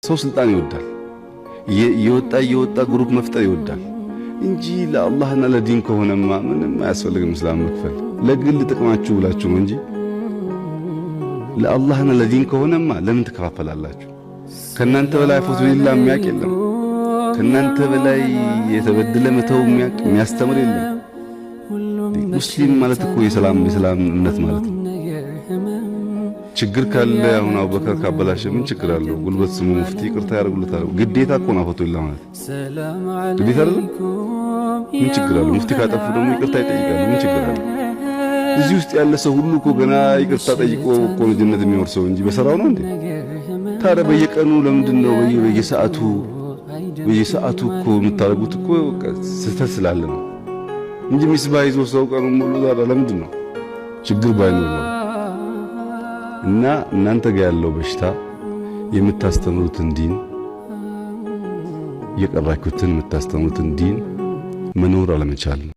ሰው ስልጣን ይወዳል። እየወጣ እየወጣ group መፍጠር ይወዳል እንጂ ለአላህና ለዲን ከሆነማ ምንም አያስፈልግም እስላም መክፈል። ለግል ጥቅማችሁ ብላችሁ ነው እንጂ ለአላህና ለዲን ከሆነማ ለምን ትከፋፈላላችሁ? ከናንተ በላይ ፎቶ ሌላ የሚያውቅ የለም። ከናንተ በላይ የተበደለ መተው የሚያውቅ የሚያስተምር የለም። ሙስሊም ማለት እኮ የሰላም የሰላም እምነት ማለት ነው። ችግር ካለ አሁን አቡበከር ካበላሸ ምን ችግር አለው? ጉልበት ስሙ ሙፍቲ ይቅርታ ያደርጉለታል። ግዴታ እኮ ነው አፈቶ ይላ ማለት ግዴታ አይደለም። ምን ችግር አለው? ሙፍቲ ካጠፉ ደግሞ ይቅርታ ይጠይቃሉ። ምን ችግር አለው? እዚህ ውስጥ ያለ ሰው ሁሉ እኮ ገና ይቅርታ ጠይቆ እኮ ነው ጀነት የሚወርሰው እንጂ በሰራው ነው እንዴ? ታዲያ በየቀኑ ለምንድን ነው በየሰዓቱ በየሰዓቱ እኮ የምታደርጉት? እኮ ስህተት ስላለ ነው እንጂ ሚስባህ ይዞ ሰው ቀኑን ሙሉ ታዲያ ለምንድን ነው? ችግር ባይኖር ነው። እና እናንተ ጋር ያለው በሽታ የምታስተምሩትን ዲን፣ የቀራችሁትን የምታስተምሩትን ዲን መኖር አለመቻል ነው።